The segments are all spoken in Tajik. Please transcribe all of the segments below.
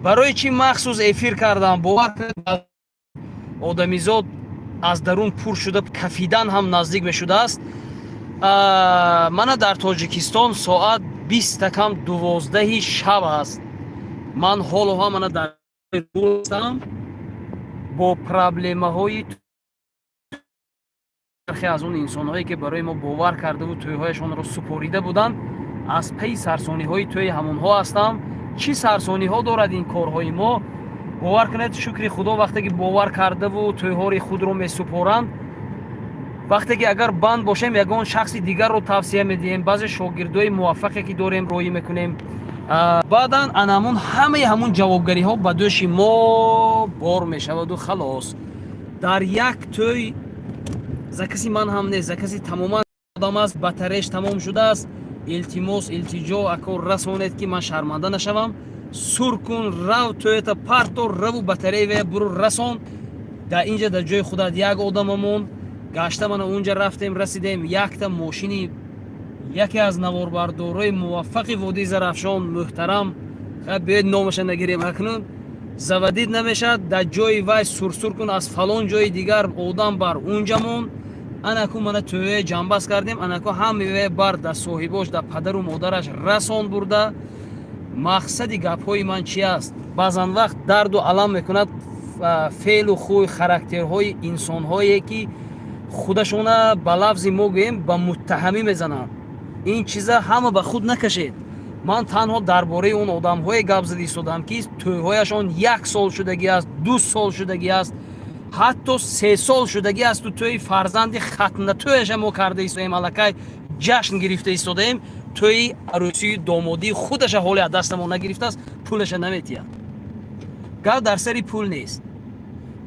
Барои чӣ махсус эфир кардам? Бовар кунед, одамизод аз дарун пур шуда, кафидан ҳам наздик мешудааст. Мана, дар Тоҷикистон соат 11:45 шаб аст. Ман ҳоло ҳам мана дар ҳастам бо проблемаҳои бархе аз он инсонҳое, ки барои мо бовар кардаву тӯйҳояшонро супорида буданд. Аз пайи сарсониҳои тӯи ҳамонҳо ҳастам. Чӣ сарсониҳо дорад ин корҳои мо? Бовар кунед, шукри Худо, вақте ки бовар кардаву тӯйҳори худро месупоранд, вақте ки агар банд бошем, ягон шахси дигарро тавсия медиҳем, баъзе шогирдои муваффақе ки дорем, роҳӣ мекунем. Баъдан анамун ҳамаи ҳамун ҷавобгариҳо ба дӯши мо бор мешаваду халос. Дар як тӯй закази ман ҳам нест, закази тамоман одам аст, батареяш тамом шудааст. Илтимос, илтиҷо, ако, расонед, ки ман шарманда нашавам. Сур кун, рав, тӯята парто, раву батарея буру расон. Дар инҷа, дар ҷои худат як одамамон гашта. Мана, унҷа рафтем, расидем, якта мошини яке аз наворбардорои муваффақи водии Зарафшон, муҳтарам, биёед, номаша нагирем акнун, заводить намешавад. Дар ҷои вай сурсур кун, аз фалон ҷои дигар одам бар унҷамон. Анаку, мана, тӯя ҷамбаст кардем. Анаку, ҳамаве бар дар соҳибош, дар падару модараш расон бурда. Мақсади гапҳои ман чи аст? Баъзан вақт дарду алам мекунад феълу хуй, характерҳои инсонҳое, ки худашона, ба лафзи мо гӯем, ба муттаҳамӣ мезананд. Ин чиза ҳама ба худ накашед. Ман танҳо дар бораи он одамҳое гап зада истодам, ки тӯйҳояшон як сол шудагӣ аст, 2 сол шудагӣ аст, ҳатто 3 сол шудагӣ асту тӯи фарзанди хатнатӯяша мо карда истодаем, аллакай ҷашн гирифта истодаем. Тӯи арӯсии домодии худаша ҳоле аз дастамон нагирифтааст, пулаша наметиҳад. Гап дар сари пул нест,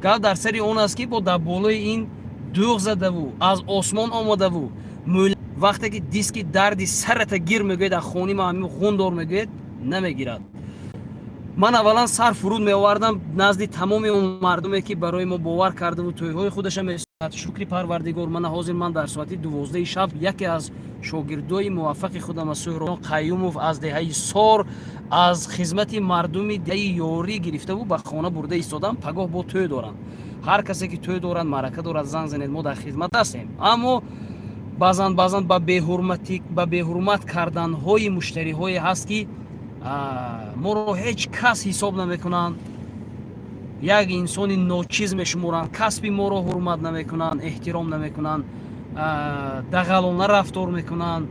гап дар сари он аст, ки бо дар болои ин дӯғ задаву аз осмон омадаву вақте ки диски дарди сарата гир мегӯяд, аз хони ма ҳамин ғундор мегӯяд, намегирад. Ман аввалан сар фуруд меовардам назди тамоми он мардуме, ки барои мо бовар кардаву тӯйҳои худаша месояд. Шукри Парвардигор, мана, ҳозир ман дар соати 12-и шаб яке аз шогирдои муваффақи худам аз Суҳрон Қаюмов аз деҳаи Сор аз хизмати мардуми деҳаи ёрӣ гирифтаву ба хона бурда истодам. Пагоҳ бо тӯй доранд. Ҳар касе ки тӯй дорад, маърака дорад, занг занед, мо дар хизмат ҳастем. Аммо баъзан, баъзан ба беҳурмат карданҳои муштариҳое ҳаст, ки моро ҳеҷ кас ҳисоб намекунанд, як инсони ночиз мешуморанд, касби моро ҳурмат намекунанд, эҳтиром намекунанд, дағалона рафтор мекунанд,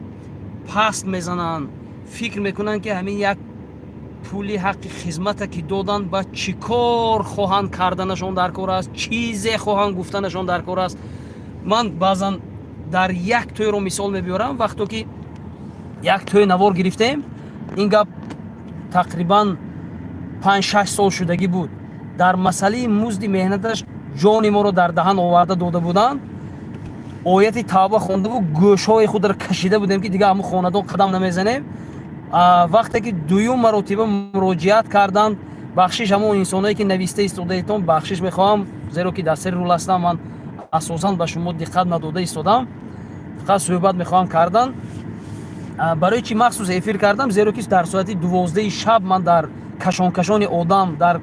паст мезананд. Фикр мекунанд, ки ҳамин як пули ҳаққи хизмата ки доданд, ба чӣ кор хоҳанд карданашон дар кор аст, чизе хоҳанд гуфтанашон дар кор аст. Ман баъзан дар як тӯйро мисол мебиёрам. Вақто ки як тӯй навор гирифтем, ин гап тақрибан 5-6 сол шудагӣ буд. Дар масъалаи музди меҳнаташ ҷони моро дар даҳан оварда дода буданд. Ояти тавба хондаву гӯшҳои худро кашида будем, ки дигар ҳамун хонадон қадам намезанем. Вақте ки дуюм маротиба муроҷиат карданд, бахшиш, ҳамон инсоное, ки нависта истодаетон, бахшиш мехоҳам, зеро ки дар сари рул ҳастам, ман асосан ба шумо диққат надода истодам, фақат суҳбат мехоҳам кардан. Барои чӣ махсус эфир кардам? Зеро ки дар соати 12-и шаб ман дар кашонкашони одам, дар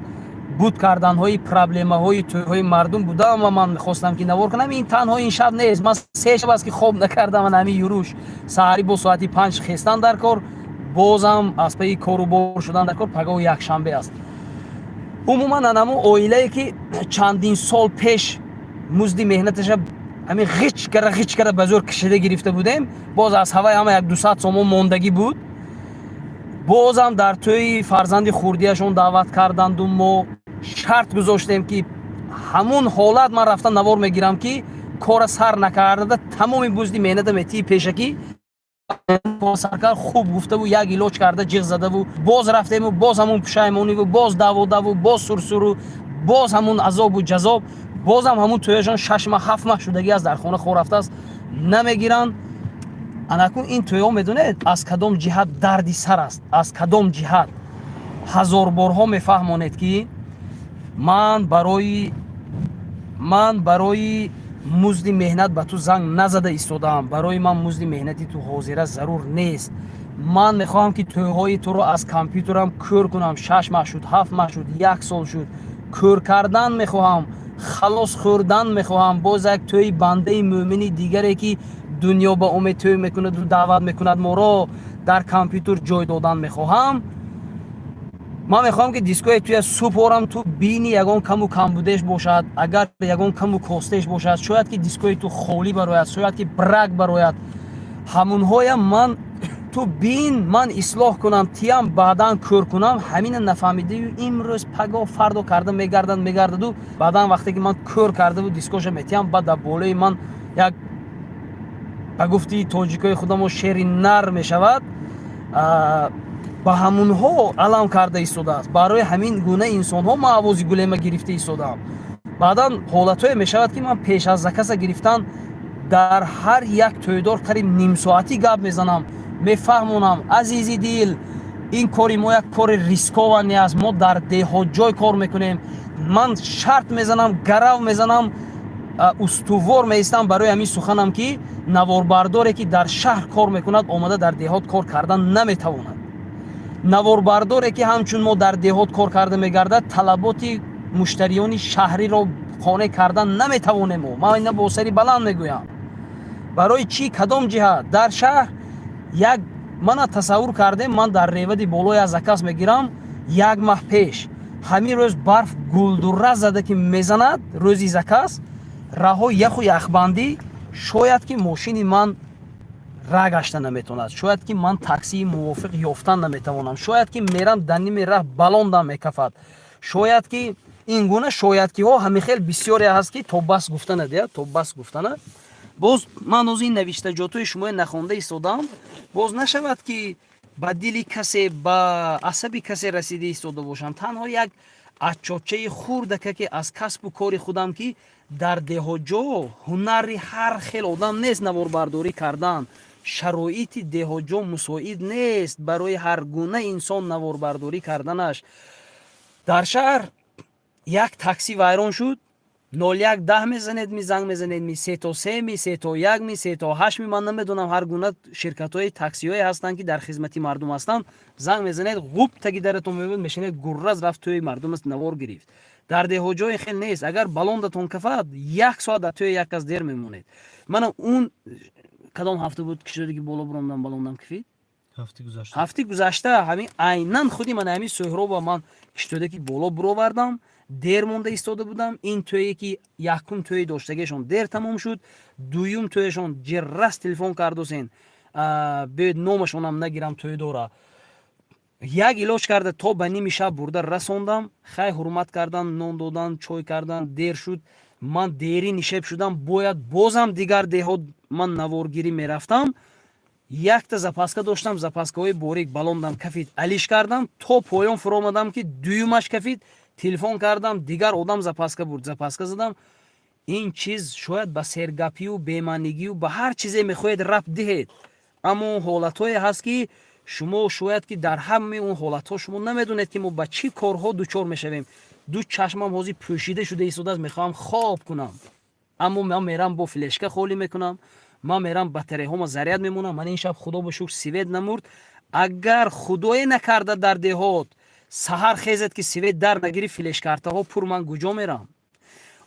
буд карданҳои проблемаҳои тӯйҳои мардум будам ва ман мехостам, ки навор кунам. Ин танҳо ин шаб нест, ман 3 шаб аст, ки хоб накардам. Ман ҳамин юруш саҳарӣ бо соати 5 хестан дар кор, бозам аз пайи кору бор шудан дар кор. Пагоҳ якшанбе аст. Умуман, анамо оилае, ки чандин сол пеш музди меҳнаташа ҳамин ғич кара, ғич кара, ба зӯр кашида гирифта будем, боз аз ҳавай ҳама як 200 сомон мондагӣ буд. Бозам дар тӯи фарзанди хурдиашон даъват карданду мо шарт гузоштем, ки ҳамун ҳолат ман рафта навор мегирам, ки кора сар накарда тамоми музди меҳната метии пешакӣ. Саркар хуб гуфтаву як илоҷ карда, ҷиғ задаву боз рафтему, боз ҳамун пушаймониву, боз даводаву, боз сурсуру, боз ҳамун азобу ҷазоб. Бозам ҳамун тӯяшон 6 маҳ, 7 маҳ шудагӣ аст, дар хона хор рафтааст, намегиранд. Анакун, ин тӯйҳо, медонед, аз кадом ҷиҳат дарди сар аст? Аз кадом ҷиҳат ҳазорборҳо мефаҳмонед, ки ман барои музди меҳнат ба ту занг назада истодаам, барои ман музди меҳнати ту ҳозира зарур нест. Ман мехоҳам, ки тӯйҳои туро аз компютерам кӯр кунам. 6 маҳ шуд, 7 маҳ шуд, як сол шуд, кӯр кардан мехоҳам, халос хӯрдан мехоҳам. Боз як тӯи бандаи мӯъмини дигаре, ки дунё ба умед тӯй мекунаду даъват мекунад моро, дар компютер ҷой додан мехоҳам. Ман мехоҳам, ки дискои туя супорам, ту бини, ягон каму камбудеш бошад, агар ягон каму костеш бошад, шояд ки дискои ту холӣ барояд, шояд ки брак барояд. Ҳамунҳоям ман ту бин, ман ислоҳ кунам, тиям баъдан кӯр кунам. Ҳамина нафаҳмидаю имрӯз, пагоҳ, фардо карда мегардад, мегардаду баъдан вақте ки ман кӯр кардаву дискоша метиҳам, баъд дар болои ман як, ба гуфти тоҷикои худамо, шери нар мешавад. Ба ҳамунҳо алам карда истодааст. Барои ҳамин гуна инсонҳо ман овози гулема гирифта истодаам. Баъдан ҳолатҳое мешавад, ки ман пеш аз заказа гирифтан дар ҳар як тӯйдор қариб нимсоатӣ гап мезанам, мефаҳмонам: азизи дил, ин кори мо як кори рисковый аст, мо дар деҳотҷой кор мекунем. Ман шарт мезанам, гарав мезанам, устувор меистам барои ҳамин суханам, ки наворбардоре, ки дар шаҳр кор мекунад, омада дар деҳот кор кардан наметавонад. Наворбардоре, ки ҳамчун мо дар деҳот кор карда мегардад, талаботи муштариёни шаҳриро қонеъ кардан наметавонем. Ман ина бо сари баланд мегӯям. Барои чӣ? Кадом ҷиҳат? Дар шаҳр як мана тасаввур кардем, ман дар Ревади боло як заказ мегирам як маҳ пеш. Ҳамин рӯз барф гулдурра зада ки мезанад, рӯзи заказ раҳҳо яху яхбандӣ. Шояд ки мошини ман ра гашта наметавонад, шояд ки ман таксии мувофиқ ёфтан наметавонам, шояд ки мерам, дар ними раҳ балондам мекафад, шояд ки ин гуна шоядкиҳо ҳамихел бисёре ҳаст, ки то бас гуфтана дия, то бас гуфтана. Боз ман оз ин навиштаҷотҳои шумои нахонда истодам, боз нашавад, ки ба дили касе, ба асаби касе расида истода бошам. Танҳо як ачочаи хурдакаке аз касбу кори худам, ки дар деҳоҷо ҳунари ҳар хел одам нест наворбардорӣ кардан. Шароити деҳоҷо мусоид нест барои ҳар гуна инсон наворбардорӣ карданаш. Дар шаҳр як такси вайрон шуд, 0110 мезанед, ми занг мезанед, ми 3 то 3, ми 3 то 1, ми 3 то 8, ми ман намедонам, ҳар гуна ширкатҳои таксиҳое ҳастанд, ки дар хизмати мардум ҳастанд. Занг мезанед, ғуб таги даратон меояд, мешинед, гурраз рафт, тӯи мардум навор гирифт. Дар деҳоҷое хел нест. Агар балондатон кафад, як соат дар тӯи як кас дер мемонед. Мана он кадом ҳафта буд, ки шудаги боло буромдам, балондам кифид? Ҳафти гузашта. Ҳафти гузашта ҳамин айнан худи ман ҳамин Сӯҳроба ман киштода ки боло буровардам, дер монда истода будам. Ин тӯе ки якум тӯи доштагиашон дер тамом шуд, дуюм тӯяшон ҷиррас телефон кардосен, биёед, номашонам нагирам, тӯй дора. Як илоҷ карда то ба ними шаб бурда расондам. Хай, ҳурмат кардан, нон додан, чой кардан. Дер шуд, ман дерӣ нишеб шудам, бояд бозам дигар деҳот ман наворгирӣ мерафтам. Якта запаска доштам, запаскаҳои борик, балондам кафид, алиш кардам, то поён фуромадам, ки дуюмаш кафид. Телефон кардам, дигар одам запаска бурд, запаска задам. Ин чиз шояд ба сергапию бемаънигию ба ҳар чизе мехоҳед рабт диҳед, аммо ҳолатҳое ҳаст, ки шумо шояд ки дар ҳамаи он ҳолатҳо шумо намедонед, ки мо ба чӣ корҳо дучор мешавем. Ду чашмам ҳозир пӯшида шуда истодааст, мехоҳам хоб кунам, аммо ман мерам, бо флешка холӣ мекунам, ман мерам, батареяҳома заряд мемонам. Ман ин шаб, худо ба шукр, свет намурд. Агар худое накарда дар деҳот саҳар хезед, ки свет дар нагири, флешкартаҳо пур, ман куҷо мерам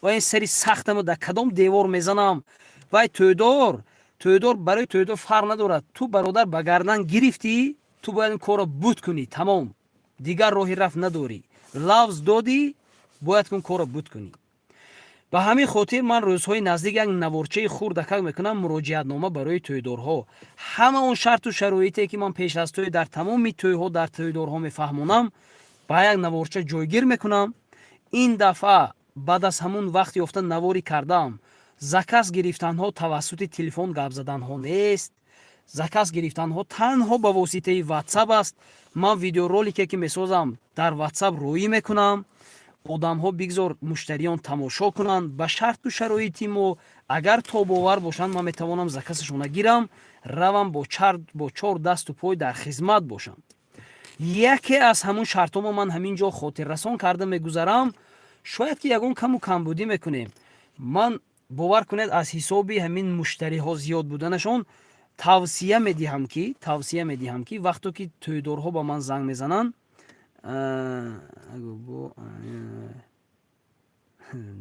ва ин сари сахтамо дар кадом девор мезанам? Вай тӯйдор, тӯйдор барои тӯйдор фарқ надорад. Ту, бародар, ба гардан гирифтӣ, ту бояд ин корро буд кунӣ, тамом, дигар роҳи рафт надорӣ. Лавз додӣ, бояд кун корро буд кунӣ. Ба ҳамин хотир ман рӯзҳои наздик як наворчаи хурдакак мекунам, муроҷиатнома барои тӯйдорҳо. Ҳама он шарту шароите, ки ман пеш аз тӯй дар тамоми тӯйҳо дар тӯйдорҳо мефаҳмонам, ба як наворча ҷойгир мекунам. Ин дафъа баъд аз ҳамун вақт ёфта наворӣ кардаам. Заказ гирифтанҳо тавассути телефон гап заданҳо нест, заказ гирифтанҳо танҳо ба воситаи Ватсап аст. Ман видеоролике, ки месозам, дар Ватсап роӣ мекунам. Одамҳо бигзор, муштариён тамошо кунанд ба шарту шароити мо. Агар тобовар бошанд, ман метавонам заказашона гирам, равам, бо чор дасту пой дар хизмат бошам. Яке аз ҳамун шартҳомо ман ҳамин ҷо хотиррасон карда мегузарам. Шояд ки ягон каму камбудӣ мекунем. Ман, бовар кунед, аз ҳисоби ҳамин муштариҳо зиёд буданашон Тавсия медиҳам, ки вақто ки тӯйдорҳо ба ман занг мезананд,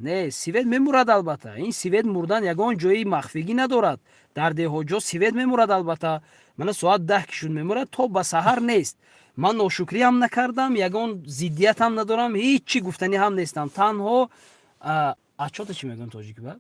не, свет мемурад. Албатта, ин свет мурдан ягон ҷои махфигӣ надорад. Дар деҳоҷо свет мемурад, албатта. Мана, соат 10 ки шуд, мемурад, то ба саҳар нест. Ман ношукриам накардам, ягон зиддиятам надорам, ҳеҷ чӣ гуфтанӣ ҳам нестам. Танҳо отчёта, чӣ мегӯям тоҷики ба,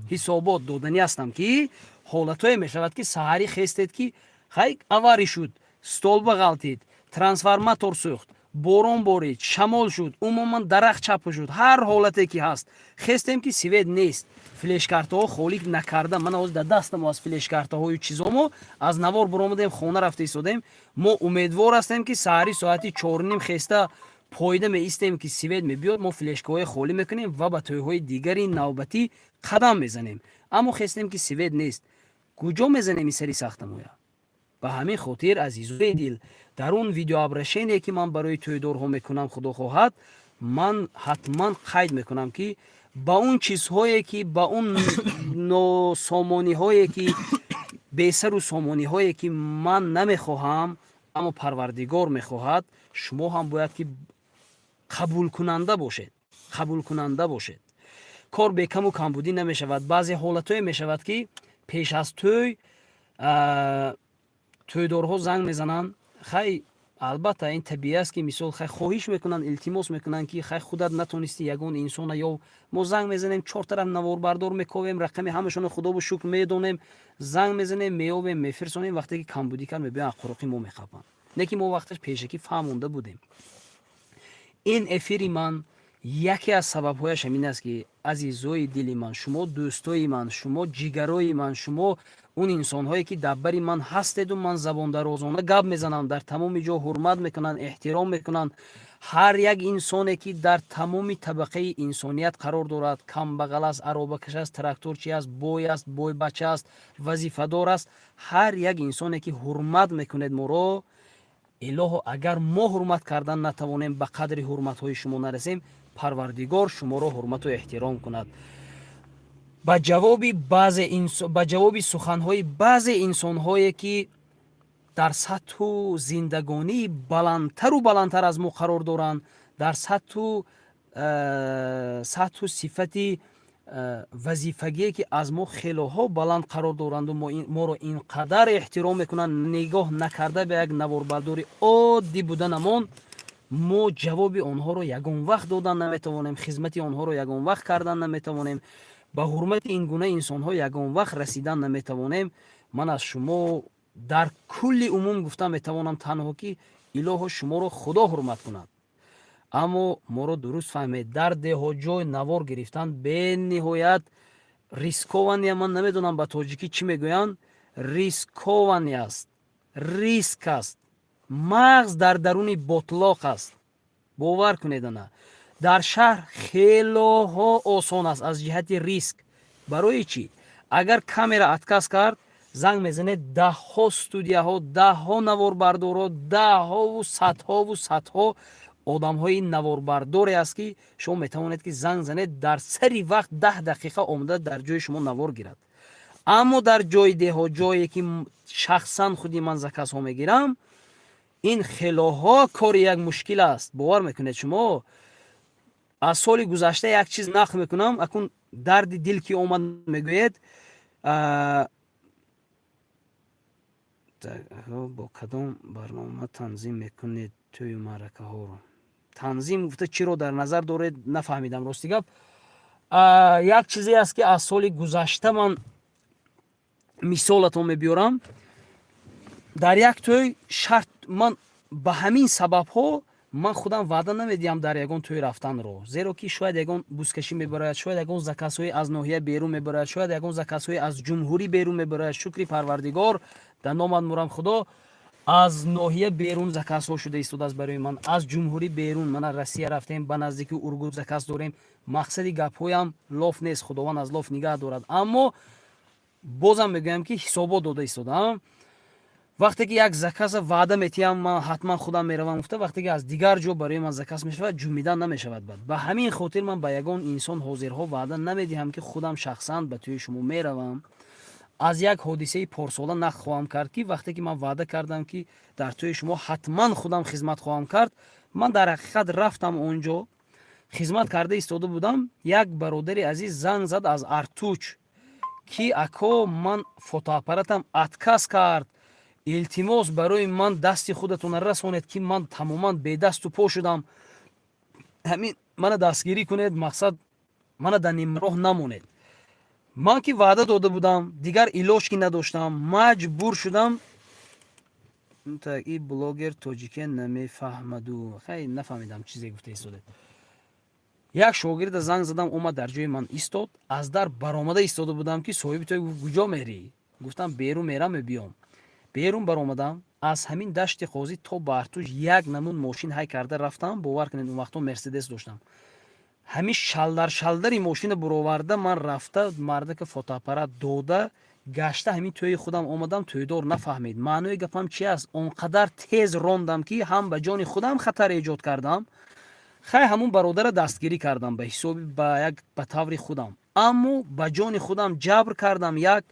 ҳисобот доданӣ ҳастам, ки ҳолатое мешавад, ки саҳарӣ хестед, ки хай, авария шуд, столба ғалтид, трансформатор сӯхт, борон борид, шамол шуд, умуман дарахт чапа шуд, ҳар ҳолате ки ҳаст, хестем, ки свет нест. Флешкартаҳо холӣ накарда, ман ҳозир дар дастамо аз флешкартаҳою чизомо аз навор баромадем, хона рафта истодем. Мо умедвор ҳастем, ки саҳари соати 4:30 хеста пойда меистем, ки свет мебиёд, мо флешкаҳое холӣ мекунем ва ба тӯйҳои дигари навбатӣ қадам мезанем. Аммо хестем, ки свет нест. Куҷо мезанем ин сари сахтамоя? Ба ҳамин хотир, азизои дил, дар он видеообращение, ки ман барои тӯйдорҳо мекунам, худо хоҳад, ман ҳатман қайд мекунам, ки ба он чизҳое ки, ба он носомониҳое ки, бесару сомониҳое ки ман намехоҳам, аммо Парвардигор мехоҳад, шумо ҳам бояд ки қабулкунанда бошед, қабулкунанда бошед. Кор бекаму камбудӣ намешавад. Баъзе ҳолатҳое мешавад, ки пеш аз тӯй тӯйдорҳо занг мезананд. Хай, албатта, ин табиӣ аст, ки мисол, хай, хоҳиш мекунанд, илтимос мекунанд, ки хай, худат натонистӣ, ягон инсона ё мо занг мезанем, чор тараф наворбардор мековем, рақами ҳамашонро, худобу шукр, медонем, занг мезанем, меёбем, мефирсонем. Вақте ки камбудӣ кард, мебиён, аққуроқи мо мехапанд. Не ки мо вақташ пешакӣ фаҳмонда будем. Ин эфири ман яке аз сабабҳояш ҳамин аст, ки, азизои дили ман, шумо дӯстои ман, шумо ҷигарои ман, шумо он инсонҳое ки дар бари ман ҳастеду ман забондарозона гап мезанам, дар тамоми ҷо ҳурмат мекунанд, эҳтиром мекунанд. Ҳар як инсоне ки дар тамоми табақаи инсоният қарор дорад, камбағал аст, аробакаш аст, тракторчи аст, бой аст, бойбача аст, вазифадор аст, ҳар як инсоне ки ҳурмат мекунед моро, илоҳо, агар мо ҳурмат кардан натавонем, ба қадри ҳурматҳои шумо нарасем, Парвардигор шуморо ҳурмату эҳтиром кунад. Ба ҷавоби суханҳои баъзе инсонҳое, ки дар сатҳу зиндагонии баландтару баландтар аз мо қарор доранд, дар сатҳу сифати вазифагие ки аз мо хелоҳо баланд қарор доранду моро ин қадар эҳтиром мекунанд, нигоҳ накарда ба як наворбардори оддӣ буданамон, мо ҷавоби онҳоро ягон вақт додан наметавонем, хизмати онҳоро ягон вақт кардан наметавонем, ба ҳурмати ин гуна инсонҳо ягон вақт расидан наметавонем. Ман аз шумо дар кулли умум гуфта метавонам танҳо, ки илоҳо, шуморо Худо ҳурмат кунад. Аммо моро дуруст фаҳмед, дар деҳоҷой навор гирифтан бениҳоят рискование, ман намедонам, ба тоҷикӣ чӣ мегӯянд, рискование аст, риск аст, мағз дар даруни ботлоқ аст, бовар кунед. Ана дар шаҳр хелоҳо осон аст аз ҷиҳати риск. Барои чӣ? Агар камера отказ кард, занг мезанед, даҳҳо студияҳо, даҳҳо наворбардорҳо, даҳҳову садҳову садҳо одамҳои наворбардоре аст, ки шумо метавонед, ки занг занед, дар сари вақт 10 дақиқа омода дар ҷои шумо навор гирад. Аммо дар ҷои деҳо, ҷое ки шахсан худи ман заказҳо мегирам, ин хелоҳо кори як мушкил аст, бовар мекунед шумо? Аз соли гузашта як чиз нақл мекунам. Акун дарди дил ки омад, мегӯед. Бо кадом барнома танзим мекунед тӯю маъракаҳоро? Танзим гуфта чиро дар назар доред, нафаҳмидам, рости гап. Як чизе аст, ки аз соли гузашта ман мисолатон мебиёрам. Дар як тӯй шарт, ман ба ҳамин сабабҳо ман худам ваъда намедиҳам дар ягон тӯй рафтанро, зеро ки шояд ягон бузкашӣ мебарояд, шояд ягон заказҳои аз ноҳия берун мебарояд, шояд ягон заказҳои аз ҷумҳурӣ берун мебарояд. Шукри Парвардигор, дар номат мурам, Худо, аз ноҳия берун заказҳо шуда истодааст барои ман, аз ҷумҳурӣ берун. Мана, Россия рафтем, ба наздики Ургут заказ дорем. Мақсади гапҳоям лоф нест, Худованд аз лоф нигаҳ дорад, аммо бозам мегӯям, ки ҳисобот дода истодаам. Вақте ки як заказа ваъда метиҳам, ман ҳатман худам меравам гуфта, вақте ки аз дигар ҷо барои ман заказ мешавад, ҷумидан намешавад. Бад ба ҳамин хотир ман ба ягон инсон ҳозирҳо ваъда намедиҳам, ки худам шахсан ба тӯи шумо меравам. Аз як ҳодисаи порсола нақл хоҳам кард, ки вақте ки ман ваъда кардам, ки дар тӯи шумо ҳатман худам хизмат хоҳам кард, ман дар ҳақиқат рафтам, он ҷо хизмат карда истода будам. Як бародари азиз занг зад аз Артуч, ки: «Ако, ман фотоаппаратам отказ кард, илтимос, барои ман дасти худатонро расонед, ки ман тамоман бедасту по шудам, ҳамин мана дастгирӣ кунед, мақсад, мана дар нимроҳ намонед». Ман ки ваъда дода будам, дигар илоҷ ки надоштам, маҷбур шудам. И блогер тоҷике намефаҳмаду хай, нафаҳмидам, чизе гуфта истодед. Як шогирда занг задам, омад, дар ҷои ман истод. Аз дар баромада истода будам, ки соҳиби той гуфт: «Куҷо мерӣ?» Гуфтам: «Берун мерам, мебиём». Берун баромадам, аз ҳамин Дашти Қозӣ то ба Артуш як намуд мошин ҳай карда рафтам. Бовар кунед, он вақтҳо Мерседес доштам. Ҳамин шалдар шалдари мошина буроварда, ман рафта, мардака фотоаппарат дода, гашта, ҳамин тӯи худам омадам. Тӯйдор нафаҳмид. Маънои гапам чи аст? Он қадар тез рондам, ки ҳам ба ҷони худам хатар эҷод кардам. Хай, ҳамун бародара дастгирӣ кардам ба ҳисоби ба як ба таври худам, аммо ба ҷони худам ҷабр кардам. Як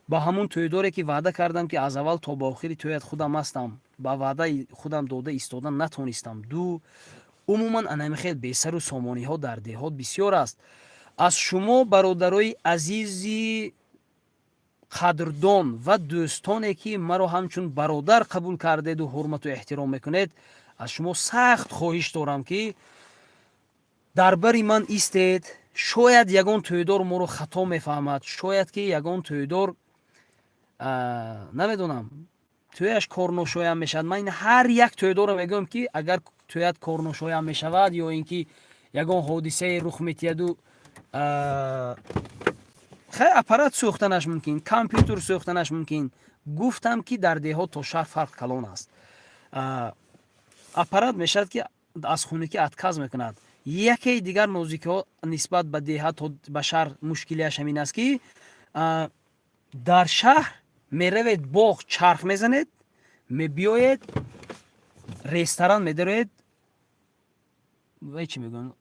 ба ҳамун тӯйдоре, ки ваъда кардам, ки аз аввал то ба охири тӯят худам ҳастам, ба ваъдаи худам дода истода натонистам. Ду, умуман анами хел бесару сомониҳо дар деҳот бисёр аст. Аз шумо, бародарои азизи қадрдон ва дӯстоне, ки маро ҳамчун бародар қабул кардеду ҳурмату эҳтиром мекунед, аз шумо сахт хоҳиш дорам, ки дар бари ман истед. Шояд ягон тӯйдор моро хато мефаҳмад, шояд ки ягон тӯйдор, намедонам, тӯяш корношоям мешавад. Ман ҳар як тӯйдорро мегӯям, ки агар тӯят корношоям мешавад ё ин ки ягон ҳодисае рух метиҳаду, хай, аппарат сӯхтанаш мумкин, компютер сӯхтанаш мумкин. Гуфтам, ки дар деҳот то шаҳр фарқ калон аст. Аппарат мешавад, ки аз хунукӣ отказ мекунад. Якеи дигар нозикиҳо нисбат ба деҳа то ба шаҳр мушкилиаш ҳамин аст, ки дар шаҳр меравед, боғ чарх мезанед, мебиёед, ресторан медароед, вай чӣ мегӯянд,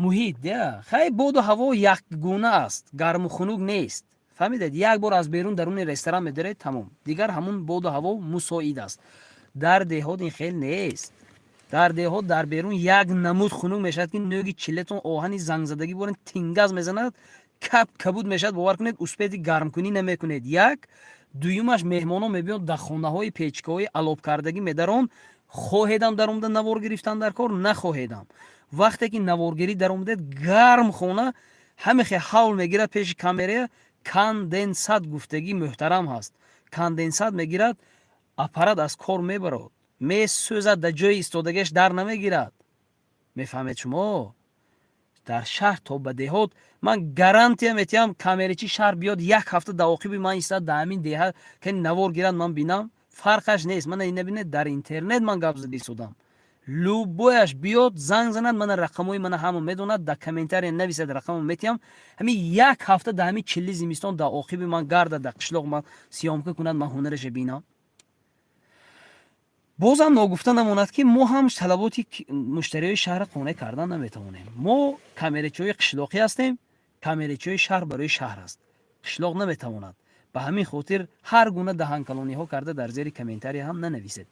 муҳит я хай, боду ҳаво якгуна аст, гарму хунук нест, фаҳмидед? Як бор аз берун даруни ресторан медароед, тамом, дигар ҳамун боду ҳаво мусоид аст. Дар деҳот ин хел нест. Дар деҳот дар берун як намуд хунук мешавад, ки нӯги чилетон оҳани зангзадагӣ борен тингаз мезанад, кап кабуд мешавад. Бовар кунед, успети гармкунӣ намекунед. Як дуюмаш, меҳмонон мебиёд, дар хонаҳои печкаҳои алобкардагӣ медарон. Хоҳедам даромада навор гирифтан дар кор, нахоҳедам, вақте ки наворгирӣ даромадед, гарм хона ҳамехе ҳавл мегирад пеши камерая, конденсат гуфтагӣ муҳтарам ҳаст, конденсат мегирад, аппарат аз кор мебарод, месӯзад, дар ҷои истодагиаш дар намегирад. Мефаҳмед шумо? Дар шаҳр то ба деҳот, ман гарантия метиҳам, камерачи шаҳр биёд, як ҳафта дар оқиби ман истад, дар ҳамин деҳа ки навор гирад, ман бинам, фарқаш нест. Мана ина бинед, дар интернет ман гап зада истодам. Любояш биёд, занг занад, мана рақамҳои мана ҳама медонад, дар комментария нависад, рақамо метиҳам. Ҳамин як ҳафта дар ҳамин чилли зимистон дар оқиби ман гардад, дар қишлоқ ман съёмка кунад, ман ҳунараша бинам. Бозам ногуфта намонад, ки мо ҳам талаботи муштариҳои шаҳрро қонеъ кардан наметавонем. Мо камерачиҳои қишлоқӣ ҳастем. Камерачиҳои шаҳр барои шаҳр аст, қишлоқ наметавонад. Ба ҳамин хотир ҳар гуна даҳанкалониҳо карда дар зери комментария ҳам нанависед.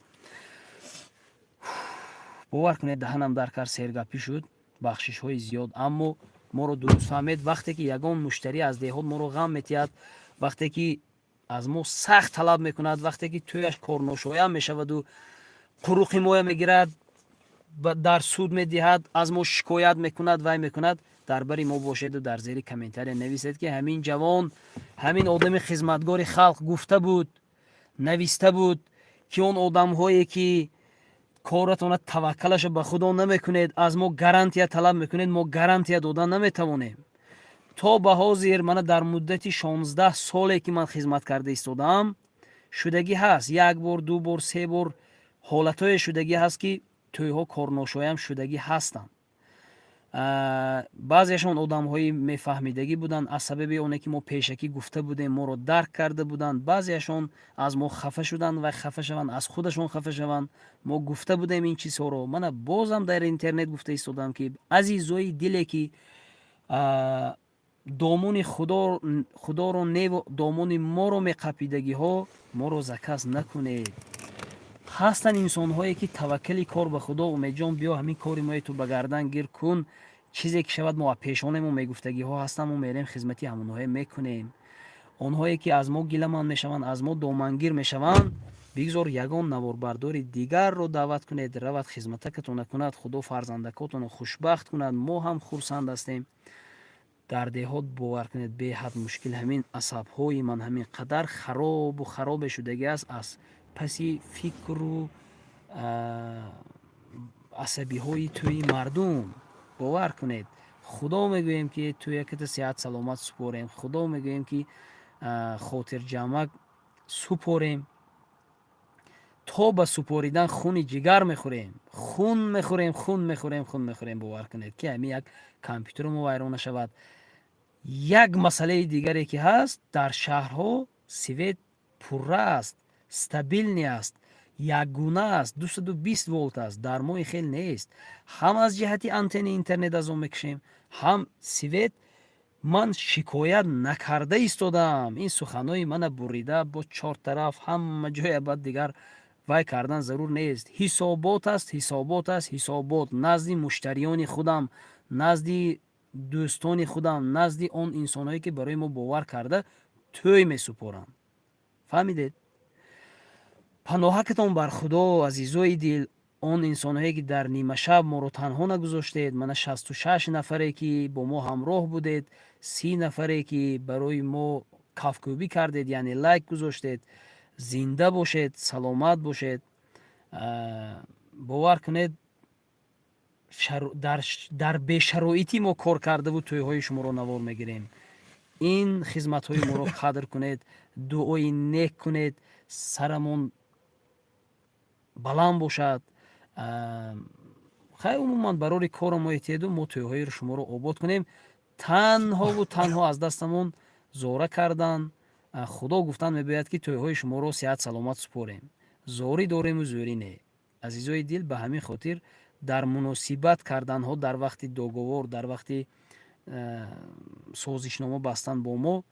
Бовар кунед, даҳанам дар кар, сергапӣ шуд, бахшишҳои зиёд, аммо моро дуруст фаҳмед. Вақте ки ягон муштарӣ аз деҳот моро ғам метиҳад, вақте ки аз мо сахт талаб мекунад, вақте ки тӯяш корношоям мешаваду қуруқи моя мегирад, дар суд медиҳад, аз мо шикоят мекунад, вай мекунад, дар бари мо бошеду дар зери комментария нависед, ки ҳамин ҷавон, ҳамин одами хизматгори халқ гуфта буд, нависта буд, ки он одамҳое, ки коратона таваккалаша ба худо намекунед, аз мо гарантия талаб мекунед, мо гарантия дода наметавонем. То ба ҳозир мана дар муддати 16 соле, ки ман хизмат карда истодаам, шудагӣ ҳаст, як бор, ду бор, се бор ҳолатҳое шудагӣ ҳаст, ки тӯйҳо корношоям шудагӣ ҳастанд. Баъзеашон одамҳои мефаҳмидагӣ буданд, аз сабаби оне ки мо пешакӣ гуфта будем, моро дарк карда буданд. Баъзеашон аз мо хафа шуданд ва хафа шаванд, аз худашон хафа шаванд. Мо гуфта будем ин чизҳоро. Мана бозам дар интернет гуфта истодам, ки азизои диле, ки Домони Худоро неву домони моро меқапидагиҳо моро заказ накунед. Ҳастанд инсонҳое, ки таваккали кор ба Худо, Умедҷон, биё, ҳамин кори мои ту ба гардан гир кун, чизе ки шавад, мо пешонемо мегуфтагиҳо ҳастанд. Мо мерем, хизмати ҳамонҳое мекунем. Онҳое ки аз мо гиламанд мешаванд, аз мо домангир мешаванд, бигзор ягон наворбардори дигарро даъват кунед, равад, хизматакатона кунад. Худо фарзандакотонро хушбахт кунад, мо ҳам хурсанд ҳастем. Дар деҳот, бовар кунед, беҳад мушкил. Ҳамин асабҳои ман ҳамин қадар харобу харобе шудагӣ аст аз паси фикру асабиҳои тӯи мардум. Бовар кунед, Худо мегӯем, ки тӯяката сеҳат саломат супорем. Худо мегӯем, ки хотирҷамъак супорем. То ба супоридан хуни ҷигар мехӯрем, хун мехӯрем, хун мехӯрем, хун мехӯрем. Бовар кунед, ки ҳамин як компютеро мо вайрон нашавад. Як масъалаи дигаре ки ҳаст: дар шаҳрҳо свет пурра аст, стабильный аст, якгуна аст, 220 волт аст. Дар мои хел нест. Ҳам аз ҷиҳати антенни интернет аз он мекушем, ҳам свет. Ман шикоят накарда истодаам. Ин суханҳои мана бурида бо чор тараф, ҳама ҷоя баъд дигар вай кардан зарур нест. Ҳисобот аст, ҳисобот аст, ҳисобот назди муштариёни худам, назди дӯстони худам, назди он инсонҳое, ки барои мо бовар карда тӯй месупоранд. Фаҳмидед? Паноҳакатон бар Худо, азизои дил, он инсонҳое, ки дар нимашаб моро танҳо нагузоштед. Мана, 66 нафаре, ки бо мо ҳамроҳ будед, 30 нафаре, ки барои мо кафкӯбӣ кардед, яъне лайк гузоштед, зинда бошед, саломат бошед. Бовар кунед, дар бешароитӣ мо кор кардаву тӯйҳои шуморо навор мегирем. Ин хизматҳои моро қадр кунед, дуои нек кунед, сарамон баланд бошад. Хай, умуман, барори корро мо эҳтиёду мо тӯйҳои шуморо обод кунем. Танҳову танҳо аз дастамон зора кардан, Худо гуфтан мебояд, ки тӯйҳои шуморо сеҳат саломат супорем. Зорӣ дорему зӯрӣ не, азизои дил. Ба ҳамин хотир дар муносибат карданҳо, дар вақти договор, дар вақти созишнома бастан бо мо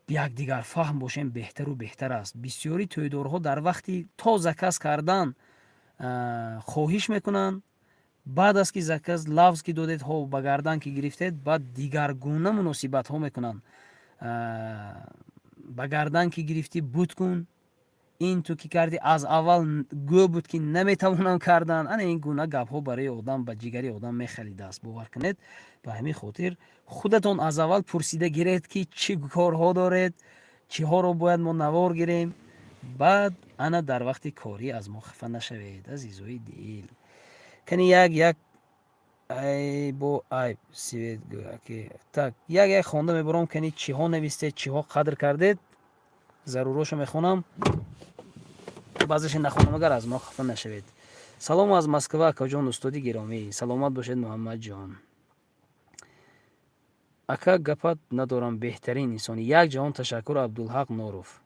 якдигарфаҳм бошем, беҳтару беҳтар аст. Бисёри тӯйдорҳо дар вақти то заказ кардан хоҳиш мекунанд. Баъд аз ки заказ лафз ки додед, ҳо, ба гардан ки гирифтед, баъд дигаргуна муносибатҳо мекунанд. Ба гардан ки гирифтӣ, буд кун, ин ту ки кардӣ, аз аввал гӯ буд, ки наметавонам кардан. Ана ин гуна гапҳо барои одам ба ҷигари одам мехалидааст, бовар кунед. Ба ҳамин хотир худатон аз аввал пурсида гиред, ки чӣ корҳо доред, чиҳоро бояд мо навор гирем. Баъд ана дар вақти корӣ аз мо хафа нашавед, азизои дил. Кани як як ай бо айб свет. Так, як як хонда мебаром. Кани чиҳо навистед, чиҳо қадр кардед, зарурошо мехонам, баъзеше нахонам, агар аз мо хафа нашавед. Салом аз Москва, акаҷон, устоди гиромӣ, саломат бошед. Муҳаммадҷон ака, гапат надорам, беҳтарин инсони. Як ҷаҳон ташаккур. Абдулҳақ Норов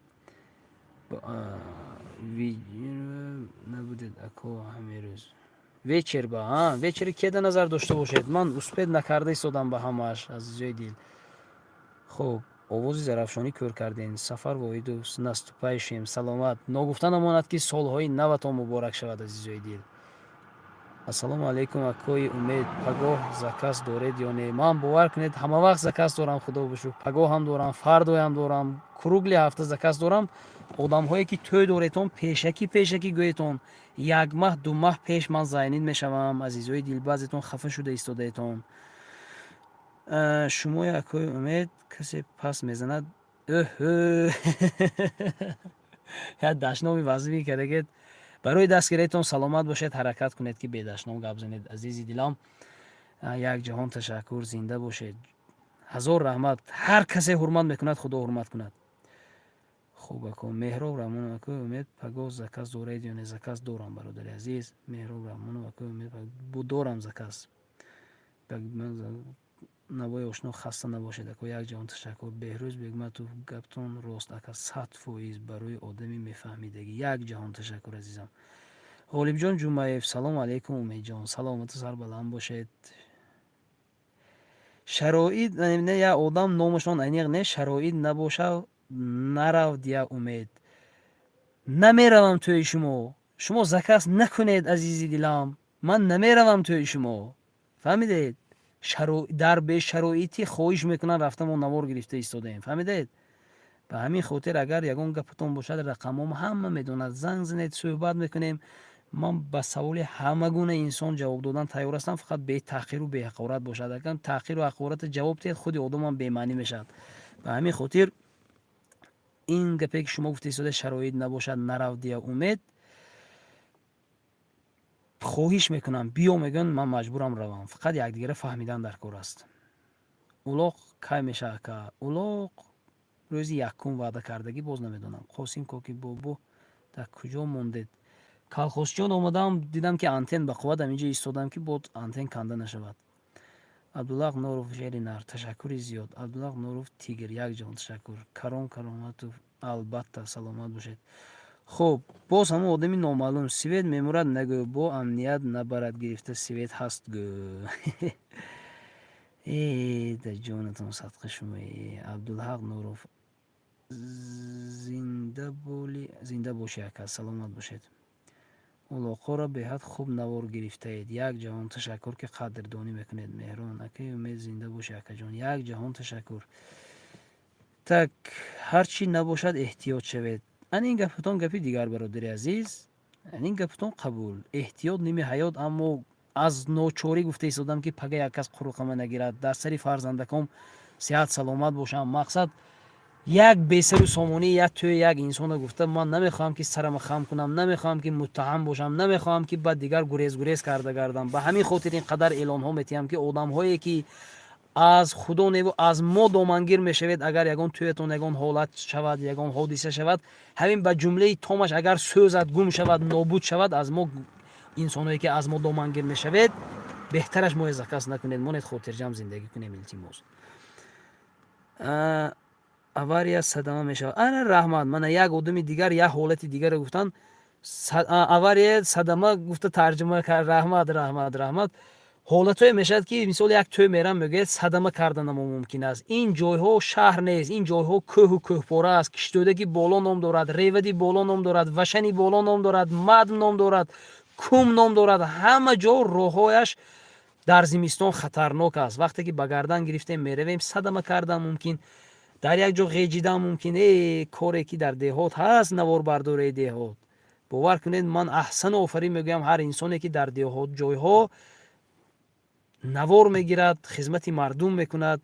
набудед, ако, ҳамин вечер ба вечери кеда назар дошта бошед. Ман успеть накарда истодам ба ҳамааш, азизои дил. Хуб, овози Зарафшонӣ кӯр кардем. Сафар Воҳидов, с наступающим, саломат. Ногуфта намонад, ки солҳои наватон муборак шавад, азизои дил. Ассалому алайкум, акои Умед, пагоҳ заказ доред ё не? Ман, бовар кунед, ҳама вақт заказ дорам, Худо бошукр. Пагоҳ ҳам дорам, фардоям дорам, круглый ҳафта заказ дорам. Одамҳое, ки тӯй доретон, пешакӣ пешакӣ гӯетон, як маҳ, 2 маҳ пеш ман занят мешавам. Азизои дил, баъзетон хафа шуда истодаетон. Шумои, акои Умед, касе пас мезанад? Ӯҳ, як дашноми вазмӣ кардагед барои дастгириятон, саломат бошед. Ҳаракат кунед, ки бедашном гап занед, азизи дилам. Як ҷаҳон ташаккур, зинда бошед, ҳазор раҳмат. Ҳар касе ҳурмат мекунад, Худо ҳурмат кунад. Хуб, ако Меҳроб Раҳмонов, акои Умед, пагоҳ заказ доред ё не? Заказ дорам, бародари азиз. Меҳроб Раҳмонов, акои Умед, дорам заказ. Навои ошно, хаста набошед, ако, як ҷаҳон ташаккур. Беҳрӯз Бегматов, гаптон рост, ака, 100%, барои одами мефаҳмидагӣ. Як ҷаҳон ташаккур, азизам. Ғолибҷон Ҷумаев, салому алайкум, Умедҷон, саломату сарбаланд бошед. Шароит не, як одам, номашон аниқ не. Шароит набошад, наравд. Я Умед, намеравам тӯи шумо. Шумо заказ накунед, азизи дилам, ман намеравам тӯи шумо, фаҳмидед? Дар бешароитӣ, хоҳиш мекунам, рафта мо навор гирифта истодаем, фаҳмидед? Ба ҳамин хотир, агар ягон гапатон бошад, рақамом ҳама медонад, занг занед, суҳбат мекунем. Ман ба саволи ҳама гуна инсон ҷавоб додан тайёр ҳастам, фақат бетаҳқиру беҳақорат бошад. Агар таҳқиру ҳақората ҷавоб диҳед, худи одамам бемаънӣ мешавад. Ба ҳамин хотир ин гапе, ки шумо гуфта истода, шароит набошад, наравдия. Умед, хоҳиш мекунам, биё мегӯянд, ман маҷбурам равам. Фақат якдигара фаҳмидан дар кор аст. Улоқ кай мешавад, ака? Улоқ рӯзи якум ваъда кардагӣ, боз намедонам. Қосим Коки бобо, дар куҷо мондед? Калхозчиён омадам, дидам, ки антен ба қувват, ҳаминҷо истодам, ки бод антен канда нашавад. Абдуллақ Норов, шери нар, ташаккури зиёд. Абдуллақ Норов, тигр, як ҷон ташаккур. Каром Кароматов, албатта, саломат бошед. Хуб, боз ҳамон одами номаълум: свет мемурад нагӯ, бо амният набарад гирифта, свет ҳаст гӯ. Э, да ҷонатон садқа шумо. Абдулҳақ Нуров, зинда бошӣ, ака, саломат бошед. Улоқҳоро беҳад хуб навор гирифтаед, як ҷаҳон ташаккур, ки қадрдонӣ мекунед. Меҳрон, акаи Умед, зинда бошӣ, акаҷон, як ҷаҳон ташаккур. Так, ҳар чӣ набошад, эҳтиёт шавед. Ан ин гапатон гапи дигар, бародари азиз, ан ин гапатон қабул. Эҳтиёт ними ҳаёт, аммо аз ночорӣ гуфта истодам, ки пага як кас қуруқама нагирад, дар сари фарзандаком сиҳат саломат бошам. Мақсад, як бесару сомонӣ, як тӯи як инсона гуфта, ман намехоҳам, ки сарама хам кунам, намехоҳам, ки муттаҳам бошам, намехоҳам, ки баъд дигар гурез гурез карда гардам. Ба ҳамин хотир ин қадар эълонҳо метиҳам, ки одамҳое, ки аз худо неву аз мо домангир мешавед, агар ягон тӯятон ягон ҳолат шавад, ягон ҳодиса шавад, ҳамин ба ҷумлаи томаш агар сӯзад, гум шавад, нобуд шавад, аз мо, инсонҳое, ки аз мо домангир мешавед, беҳтараш моя заказ накунед, монед, хотирҷамъ зиндагӣ кунем, илтимос. Авария садама мешавад. Ана, раҳмат. Мана як одами дигар як ҳолати дигаре гуфтанд, авария садама гуфта тарҷума кард. Раҳмат, раҳмат, раҳмат. Ҳолатҳое мешавад, ки мисол як тӯй мерам, мегӯяд, садама карданамо мумкин аст. Ин ҷойҳо шаҳр нест, ин ҷойҳо кӯҳу кӯҳпора аст. Киштӯдаки боло ном дорад, Ревади боло ном дорад, Вашани боло ном дорад, Мадм ном дорад, Кум ном дорад. Ҳама ҷо роҳҳояш дар зимистон хатарнок аст. Вақте ки ба гардан гирифтем меравем, садама кардан мумкин, дар як ҷо ғеҷидан мумкин. Э, коре ки дар деҳот ҳаст, наворбардории деҳот, бовар кунед, ман аҳсану офарин мегӯям ҳар инсоне, ки дар деҳот ҷойҳо навор мегирад, хизмати мардум мекунад,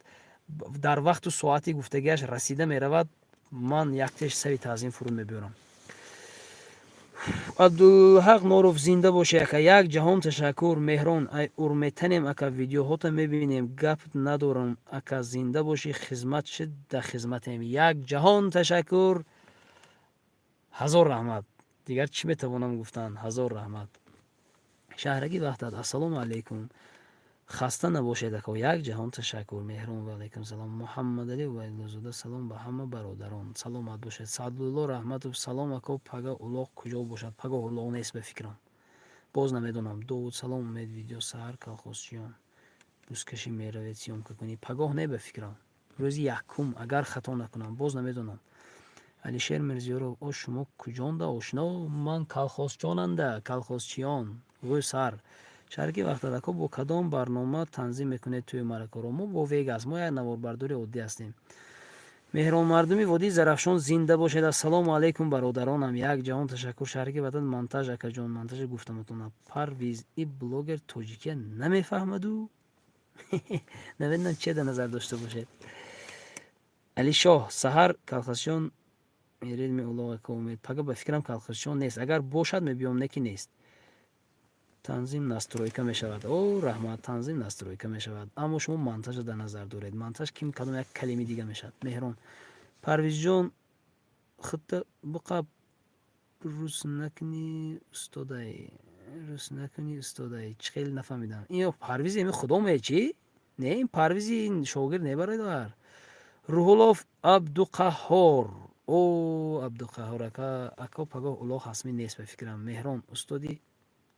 дар вақту соати гуфтагиаш расида меравад. Ман яктеш сари таъзим фуруд мебиёрам. Абдулҳақ Норов, зинда бошӣ, ака, як ҷаҳон ташаккур. Меҳрон, ай урметанем, ака, видеоҳота мебинем, гап надорам, ака, зинда бошӣ, хизмат шид, да хизматем. Як ҷаҳон ташаккур, ҳазор раҳмат. Дигар чӣ метавонам гуфтан? Ҳазор раҳмат. Шаҳраги Ваҳдат, ассалому алайкум, хаста набошед, ако, як ҷаҳон ташаккур. Меҳрон, ва алайкум салом. Муҳаммадалӣ Убайдуллозода, салом ба ҳама бародарон, саломат бошед. Саъдулло Раҳматов, салом, ако, пага улоқ куҷо бошад? Пага улоқ нест, ба фикрам, боз намедонам. Довуд, салом, Умед, видео саҳар колхозчиён бузкашӣ меравед съёмка кунӣ? Пагоҳ не, ба фикрам, рӯзи якум, агар хато накунам, боз намедонам. Алишер Мирзиёров, о, шумо куҷонда, ошно? Ман колхозчонанда, колхозчиён ғӯсар. Шаҳраки Ваҳдат, ако, бо кадом барнома танзим мекунед тӯи маъракаро? Мо бо Вегас, мо як наворбардори оддӣ ҳастем. Меҳрон, мардуми водии Зарафшон, зинда бошед. Ассалому алайкум, бародаронам, як ҷаҳон ташаккур. Шаҳраки Ваҳдат, монтаж, акаҷон, монтажа гуфтаматона. Парвиз, и блогер тоҷикия намефаҳмаду, намедонам, че дар назар дошта бошед. Алишоҳ, саҳар колхозчиён меред меулоқ, ака Умед? Пага, ба фикрам, колхозчиён нест. Агар бошад, мебиём, не ки нест. Танзим настройка мешавад. О, раҳмат, танзим настройка мешавад, аммо шумо монтажа дар назар доред. Монтаж ким кадом як калими дига мешавад. Меҳрон, Парвизҷон, худта буқаб рус накунӣ, устодай, рус накунӣ, устодай. Чӣ хеле нафаҳмидам. Ин Парвизи еми худоме чӣ? Не, ин Парвизи ин шогирд небародар. Рӯҳуллов Абдуқаҳҳор, о, Абдуқаҳҳор ака, ако, пагоҳ улоқ ҳасмӣ нест, ба фикрам. Меҳрон, устоди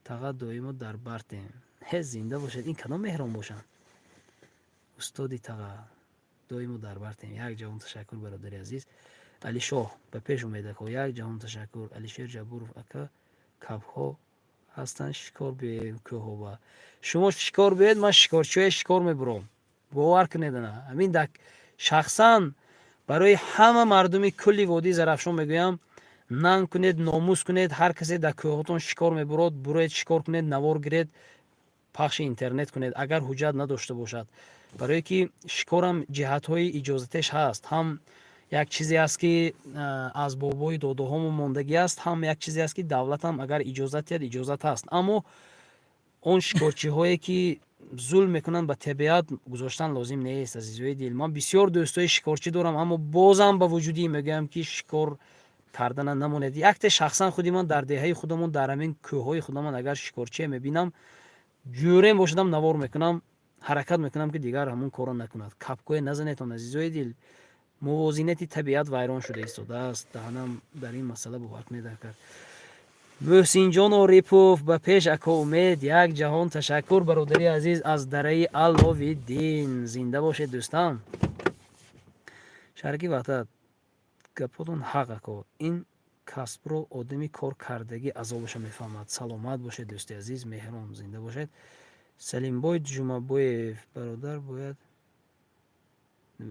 таға, доимо дар бартем. Ҳе, зинда бошед. Ин кадом Меҳрон бошанд? Устоди таға, доимо дар бартем. Як ҷаҳон ташаккур, бародари азиз. Алишоҳ, ба пеш, Умедако. Як ҷаҳон ташаккур. Алишер Ҷабуров: ака, кабҳо ҳастанд, шикор биёем кӯҳоба. Шумо шикор биёед, ман шикорчиҳое шикор мебурам, бовар кунед. Ана ҳамин шахсан барои ҳама мардуми кулли водии Зарафшон мегӯям: нанг кунед, номус кунед. Ҳар касе дар кӯҳотон шикор мебурод, буроед, шикор кунед, навор гиред, пахши интернет кунед, агар ҳуҷҷат надошта бошад. Барое ки шикорам ҷиҳатҳои иҷозатеш ҳаст, ҳам як чизе аст, ки аз бобои додоҳомо мондагӣ аст, ҳам як чизе аст, ки давлатам агар иҷозат диҳад, иҷозат ҳаст. Аммо он шикорчиҳое, ки зулм мекунанд ба табиат, гузоштан лозим нест. Азизои дил, ман бисёр дӯстои шикорчӣ дорам, аммо бозам ба вуҷуди мегӯям, ки шикор кардана намонед. Якте шахсан худи ман дар деҳаи худамон, дар ҳамин кӯҳҳои худамон агар шикорчие мебинам, ҷӯрем бошадам, навор мекунам, ҳаракат мекунам, ки дигар ҳамон корро накунад. Капкое назанетон, азизои дил, мувозинати табиат вайрон шуда истодааст. Даҳанам дар ин масъала, бовар кунед, кард. Муҳсинҷон Орипов: ба пеш, ако Умед. Як ҷаҳон ташаккур, бародари азиз, аз дараи Алловиддин. Зинда бошед, дӯстам. Шаҳраки Ваҳдат: гапотон ҳақ, ако, ин касбро одами кор кардагӣ азобаша мефаҳмад. Саломат бошед, дӯсти азиз. Меҳрон, зинда бошед. Салимбой Ҷумабоев: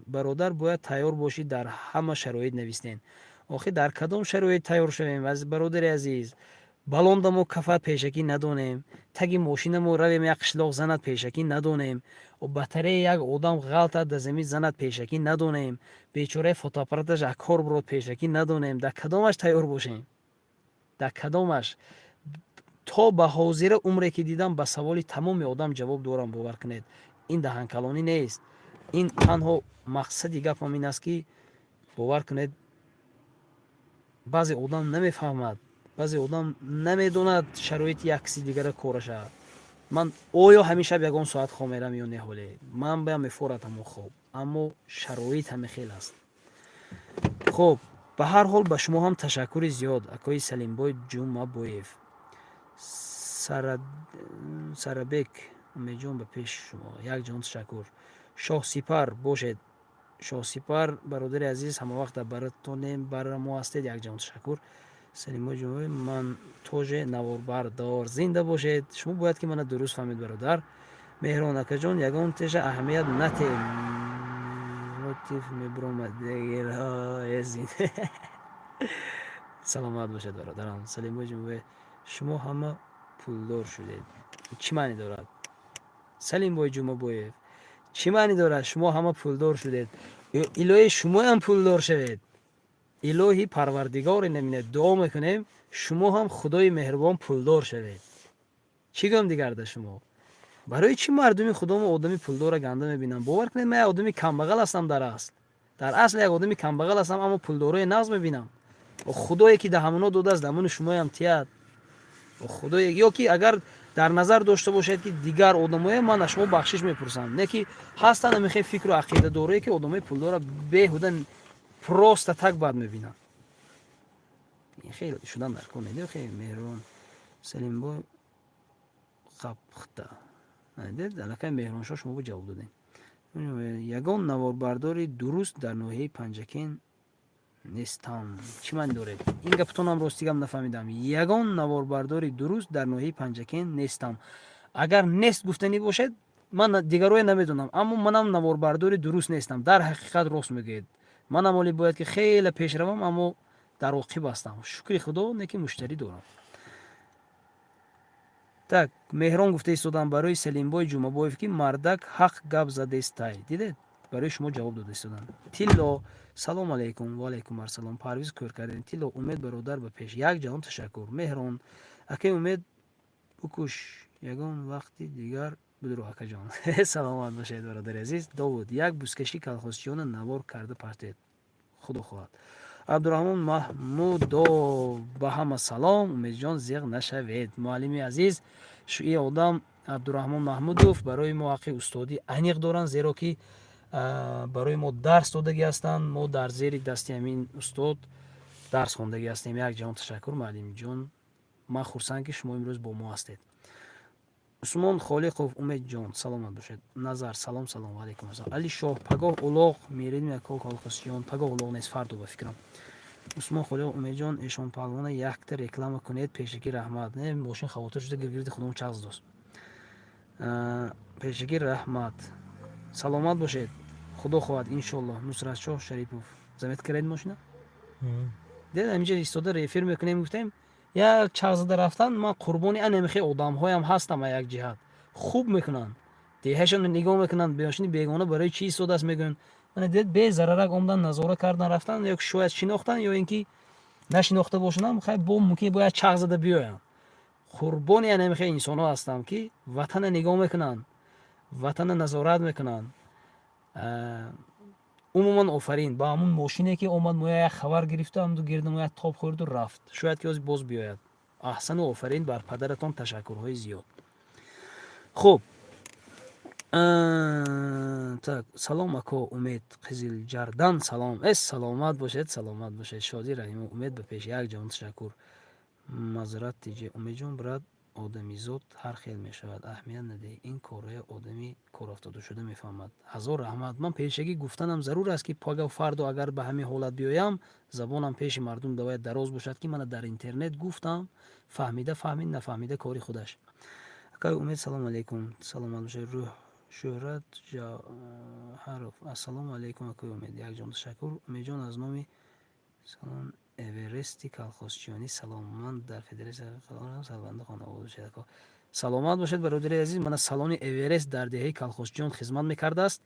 бародар, бояд тайёр бошӣ дар ҳама шароит. Навистен, охи дар кадом шароит тайёр шавем, бародари азиз? Балондамо кафад, пешакӣ надонем, таги мошинамо равем, як қишлоқ занад, пешакӣ надонем, батарея як одам ғалтад, да замин занад, пешакӣ надонем, бечораи фотоаппараташ аз кор бурод, пешакӣ надонем. Дар кадомаш тайёр бошем, дар кадомаш? То ба ҳозира умре ки дидам, ба саволи тамоми одам ҷавоб дорам, бовар кунед. Ин даҳанкалонӣ нест, ин танҳо мақсади гапам ин аст, ки бовар кунед, баъзе одам намефаҳмад, баъзе одам намедонад шароити як киси дигара кораша. Ман оё ҳамин шаб ягон соат хоб мерам ё не? Ҳоле ман баям мефорад ҳамон хоб, аммо шароит ҳаме хел аст. Хуб, ба ҳар ҳол, ба шумо ҳам ташаккури зиёд, акои Салимбой Ҷумабоев. Сарабек: Умедҷон, ба пеши шумо. Як ҷаҳон ташаккур. Шоҳсипар бошед, Шоҳсипар, бародари азиз, ҳамавақт дар баратонем, бара мо ҳастед. Як ҷаҳон ташаккур. Салимбой Ҷумабоев: ман тоже наворбардор. Зинда бошед. Шумо бояд ки мана дуруст фаҳмед, бародар. Меҳрон: акаҷон, ягон теша аҳамият натем, лотиф мебиромад. Саломат бошед, бародарам. Салимбой Ҷумабоев: шумо ҳама пулдор шудед. Чӣ маъне дорад, Салимбой Ҷумабоев? Чӣ маъне дорад, шумо ҳама пулдор шудед? Илоҳи, шумоям пулдор шавед. Илоҳи Парвардигоре наминед, дуо мекунем, шумо ҳам Худои меҳрубон пулдор шавед. Чӣ гӯям дигар да шумо? Барои чӣ мардуми худомо одами пулдора ганда мебинанд? Бовар кунед, ман як одами камбағал ҳастам дар асл. Дар асл як одами камбағал ҳастам, аммо пулдорои нағз мебинам. Худое ки да ҳамоно додааст, дамони шумоям тияд. Худое ё ки агар дар назар дошта бошед, ки дигар одамое, ман аз шумо бахшиш мепурсам. Не ки ҳастанд ҳамихе фикру ақидадорое, ки одамои пулдора беҳуда, просто так бад мебинанд. Хеле шудан дар кор не. Хеле меҳрубон. Салимбой қапхта аллакай. Меҳрубоншо, шумо ҷавоб додем. Ягон наворбардори дуруст дар ноҳияи Панҷакент нестам. Чӣ маъне доред ин гапатонам? Рости гап, нафаҳмидам. Ягон наворбардори дуруст дар ноҳияи Панҷакент нестам. Агар нест гуфтанӣ бошед, ман дигарое намедонам, аммо манам наворбардори дуруст нестам. Дар ҳақиқат, рост мегӯед, манам оли бояд ки хеле пеш равам, аммо дар оқиб ҳастам. Шукри Худо, не ки муштарӣ дорам. Так, Меҳрон гуфта истодам барои Салимбой Ҷумабоев, ки мардак ҳақ гап задестай. Дидед, барои шумо ҷавоб дода истодам. Тилло: салом алейкум. Ваалайкум ассалом. Парвиз кӯр кардем. Тилло: Умед бародар, ба пеш. Як ҷаҳон ташаккур. Меҳрон: акай Умед, букуш, ягон вақти дигар бидуро, акаҷон. Саломат бошед, бародари азиз. Довуд: як бузкашӣ калхозчиёна навор карда партед, худо хоҳад. Абдураҳмон Маҳмудов: ба ҳама салом, Умедҷон, зиқ нашавед. Муаллими азиз, и одам Абдураҳмон Маҳмудов барои мо ҳаққи устодӣ аниқ доранд, зеро ки барои мо дарс додагӣ ҳастанд. Мо дар зери дасти ҳамин устод дарс хондагӣ ҳастем. Як ҷаҳон ташаккур, муаллимҷон, ман хурсанд, ки шумо имрӯз бо мо ҳастед. Усмон Холиқов, Умедҷон, саломат бошед. Назар, салом, салом, ваалайкум ассалом. Алишоҳ, пагоҳ улоғ мередим яко колхозчиён? Пагоҳ улоғ нест, фардо, ба фикрам. Усмон Холиқов, Умедҷон, эшон паҳлавона якта реклама кунед, пешакӣ раҳмат. Не, мошин хавотир шуда, гиргирди худом чағз дост. Пешакӣ раҳмат, саломат бошед, худо хоҳад, иншоллоҳ. Нусратшоҳ Шарипов, замет кардед мошина? Дед, ҳаминҷа истода эфир мекунем, гуфтем, як чағ зада рафтан. Ман қурбони анамихе одамҳоям ҳастам. А як ҷиҳат хуб мекунанд, деҳашонро нигоҳ мекунанд, мошини бегона барои чӣ истодааст, мегӯянд. Мана дед, безарарак омдан, назора кардан, рафтан. Ё шояд шинохтан, ё ин ки нашинохта бошанд, хай, бо мумкин бояд чағ зада биёянд. Қурбони анамихе инсонҳо ҳастам, ки ватана нигоҳ мекунанд, ватана назорат мекунанд. Умуман, офарин ба ҳамун мошине, ки омад, моя як хабар гирифту ҳамду гирду моя тоб хӯрду рафт. Шояд ки ҳозир боз биёяд. Аҳсану офарин бар падаратон, ташаккурҳои зиёд. Хуб, так, салом, ако Умед, Қизилҷардан салом. Э, саломат бошед, саломат бошед. Шодӣ Раҳимов, Умед, ба пеш, як ҷаҳон ташаккур. Мазрат тиҷе, Умедҷон, брат, одамизод ҳар хел мешавад, аҳамият надиҳ, ин корҳои одами корафтодашуда мефаҳмад. Ҳазор раҳмат. Ман пешагӣ гуфтанам зарур аст, ки пага фардо агар ба ҳамин ҳолат биёям, забонам пеши мардум бояд дароз бошад, ки мана дар интернет гуфтам, фаҳмида фаҳмид, нафаҳмида кори худаш. Акай Умед, салому алайкум, саломат бошед. Рӯҳ Шӯҳрат Ҷавҳаров, ассалому алайкум, акай Умед, якҷон ташаккур. Умедҷон, аз номи салон Эверести колхозчиёнӣ салом, ман дар федератсия сарбанда хонавода бошед, ако. Саломат бошед, бародари азиз. Мана салони Эверест дар деҳаи Колхозчиён хизмат мекардааст,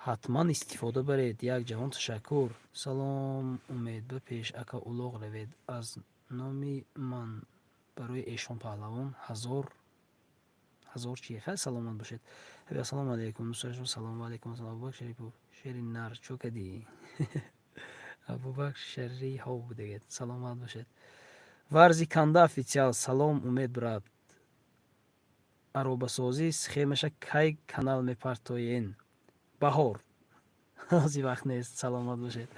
ҳатман истифода баред. Як ҷаҳон ташаккур. Салом, Умед, ба пеш, ака, улоғ равед, аз номи ман барои эшон паҳлавон ҳазор ҳазор чи хай, саломат бошед. Ассалому алайкум, дӯстони, салом, ва алайкум ассалом. Абубакр Шарипов, шери нар чӯ кадӣ? Абубакр Шариҳов будагед, саломат бошед. Варзи Канда официал, салом, Умед, брат, аробасозӣ схемаша кай канал мепартоен? Баҳор, ҳози вақт нест, саломат бошед.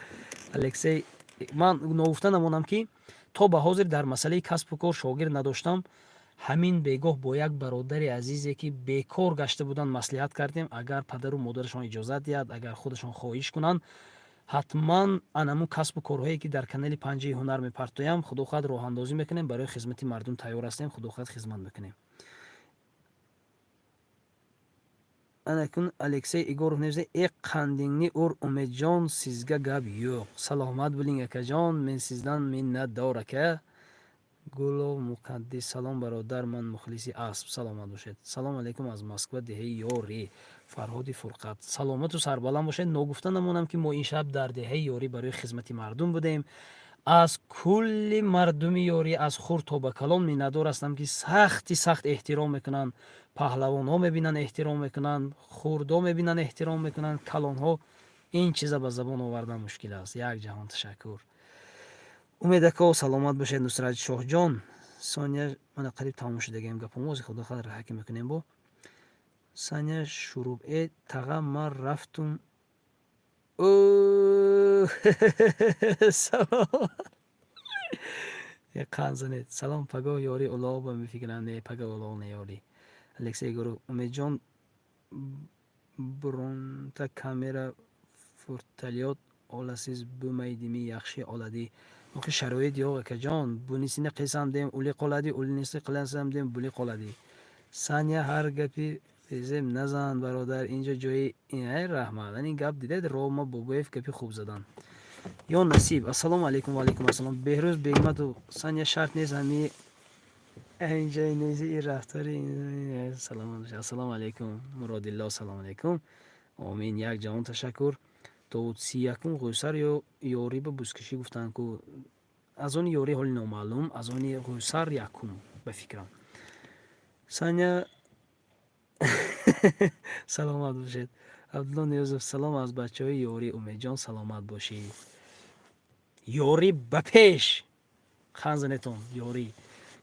Алексей, ман ногуфта намонам, ки то ба ҳозир дар масъалаи касбу кор шогирд надоштам. Ҳамин бегоҳ бо як бародари азизе, ки бекор гашта буданд, маслиҳат кардем. Агар падару модарашон иҷозат диҳад, агар худашон хоҳиш кунанд, ҳатман анамун касбу корҳое, ки дар канали Панҷаи ҳунар мепартоям, худо хоҳад, роҳандозӣ мекунем. Барои хизмати мардум тайёр ҳастем, худо хоҳад, хизмат мекунем. Анакун Алексей Игоров нависа: э, қандингни ур, Умедҷон, sizga gap yo'q. Саломат булинг, акаҷон, мен sizdan миннатдор, ака. Гулов Муқаддис, салом, бародар, ман мухлиси асп, саломат бошед. Салом алейкум аз Москва, деҳаи Ёрӣ, Фарҳоди Фурқат, саломату сарбаланд бошед. Ногуфта намонам, ки мо ин шаб дар деҳаи Ёрӣ барои хизмати мардум будем. Аз кулли мардуми Ёрӣ, аз хурд то ба калон, миннатдор ҳастам, ки сахти сахт эҳтиром мекунанд. Паҳлавонҳо мебинанд, эҳтиром мекунанд, хурдо мебинанд, эҳтиром мекунанд, калонҳо. Ин чиза ба забон овардан мушкил аст. Як ҷаҳон ташаккур. Умедако, саломат бошед. Нусрат Шоҳҷон, Соня, мана қариб тамом шудагиам гапомози, худо хоҳад, раҳаки мекунем бо Саня Шуруб. Э, таға, ман рафтум. Салом, қанд занед. Салом, пагоҳ ёри улоғ ба мефикрам? Не, пагоҳ улоғ не, ёрӣ. Алексей Егоров, Умедҷон, бронта камера вертолёт olasiz bo'lmaydimi? Yaxshi oladi. Охи, шароит yo'q, akajon. Bunisini qilsam dem, uli qoladi, ulinisi qilasam dem, buli qoladi. Саня, ҳар гапи безеб назан, бародар, инҷо ҷои раҳмат. Ин гап дидед, Рома Бобоев гапи хуб задан. Ё Насиб, ассалому алайкум, ва алайкум ассалом. Беҳрӯз Бегматов, Саня, шарт нест ҳами инҷои нези ин рафтори. Саломат. Ассалому алайкум, Муродилло, салому алайкум, омин, як ҷаҳон ташаккур. Довуд 31-ум, ғӯсар ё ёрӣ ба бузкашӣ гуфтанд ку? Аз они ёрӣ ҳоли номаълум, аз они ғӯсар якум, ба фикрам. Саня, саломат бошед. Абдулло Ниёзов, салом аз бачаҳои Ёрӣ, Умедҷон, саломат бошӣ. Ёрӣ ба пеш, хан занетон, ёрӣ